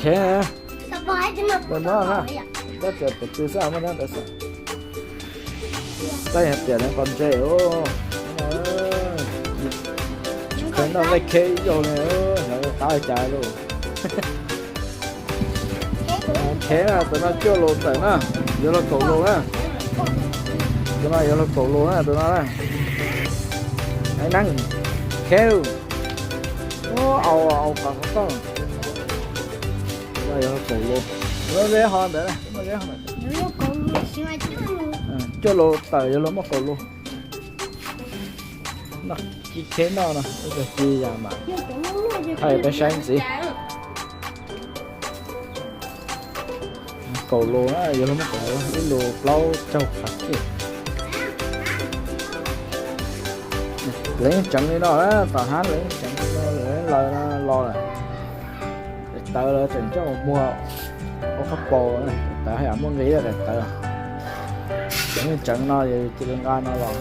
Kheb, ntawm no na, tab tias tus twg xwb muaj nyob ntawd xwb. Tab hais tias nws qos ntse os. Tsis kheev noj nqaij kheb ib zaug li, xyov yuav qab li cas lauj. Kheb na, tus no cuaj lus tawm na, yuav luag kaum lus na. Tus no yuav luag kaum lus na, tus no na. Haiv neeg kheb, au au qos qhov toj. Tus no yuav luag kaum lus, muaj zeb ho ntawd, muaj zeb ho ntawd. Cuaj lus tawm yuav luag muaj kaum lus. Noj, ci kheb noj no, ib tug ci yam mas thaij peb saib ntxiv. Kaum lus na, yuav luag muaj kaum lus, ib lus plaub caug phav kiag. Lawv yeej tseev li no na, tom hab lawv yeej tseev li no, lawv laws no los lawm. Daim tawv lawv tseem coj mus muag ua qhab paus, daim tawv haj yam muaj nqis daim tawv. Lawv yeej tseev no, cia li nqa no los.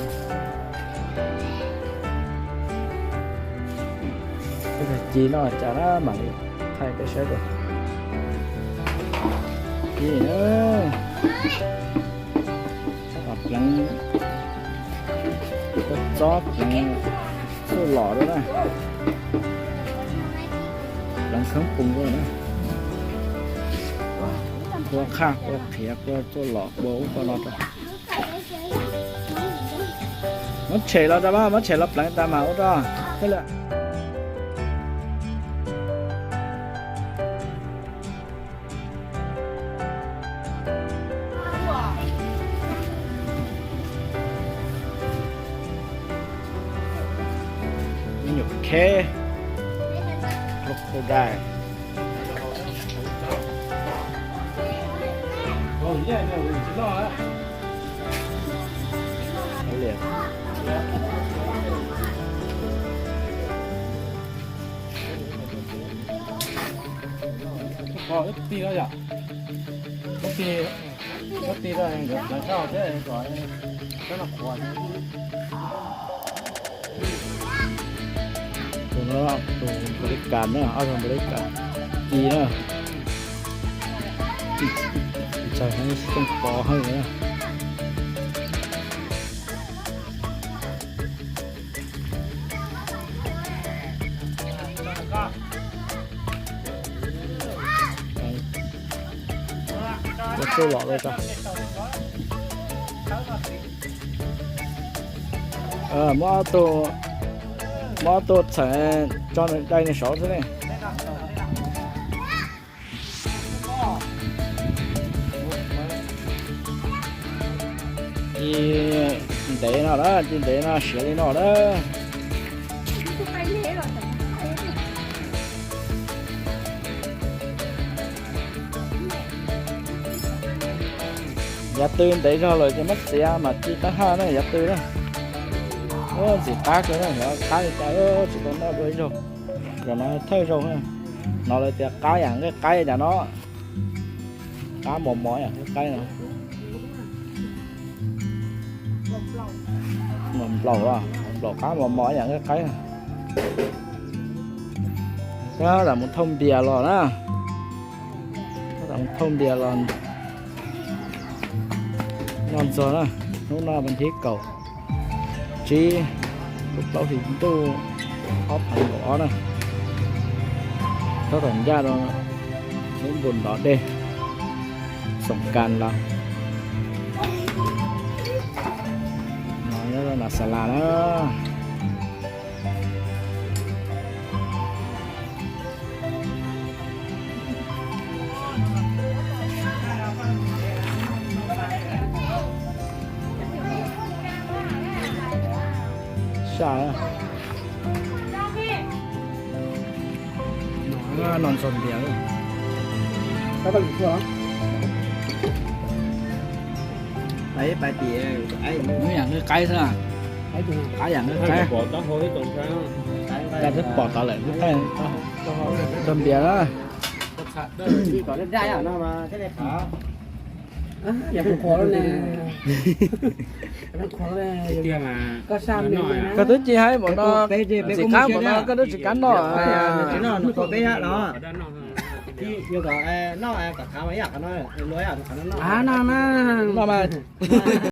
Ib tug ci no cas na, mam li thaij peb saib dua. Ci na, pleev, txob pleev txuj lom dua na, pleev kheeb pum dua na. Kua qhaj, kua qhiav, kua txuj lom, kua ub kua no rau. Muab tshem los rau mas, muab tshem los pleev tas mas ua rau. Me nyuam kheb, crocodile. Ib tug tij no yom, ib tug, ib tug no nkawd pleev sab hauv thiab, tab no qhuav. Tus no tus npaum li kas na, ob tug npaum li kas, ci na, txawm heev xyoo pov heev na. Ua txuj lom li ko. Muab ob tug, muab ob tug txheem tso dai nws saud xwb ne. Ci ntev no lawm, ci ntev no siav li no lawm. Yav tw ntev zog lawm ces muab txiav mam ci tab haj na, yav tw na. Ntxim qab kawg na, qab li cas tsis tau noj dua ib zaug. Zaum no thawj zaug na. No lawv tias qab yam nqaij qaib cas no. Qab mos mos yam nqaij qaib no. Nplaum los, nplaum qab mos mos yam nqaij qaib. Tab tom mus thauj npias los na. Tab tom mus thauj npias los noj ntxuag na. Hnub no vas thib kaum tsib lub plaub hlis ntuj ob phav kaum ob na. Tab tom ncaj rau lub npus ntov dej Xoom Kas los. No nyob rau nram Xas Las na. Saj. No ntxuag npias. Ib pais tim, ib yam nqaij qaib xwb. Qab yam nqaij qaib. Cas twb pom tod lawm, ntxuag npias na. Koj twb tsis hais npaum no, tsis qab npaum no koj twb tsis kam noj. Noj mas.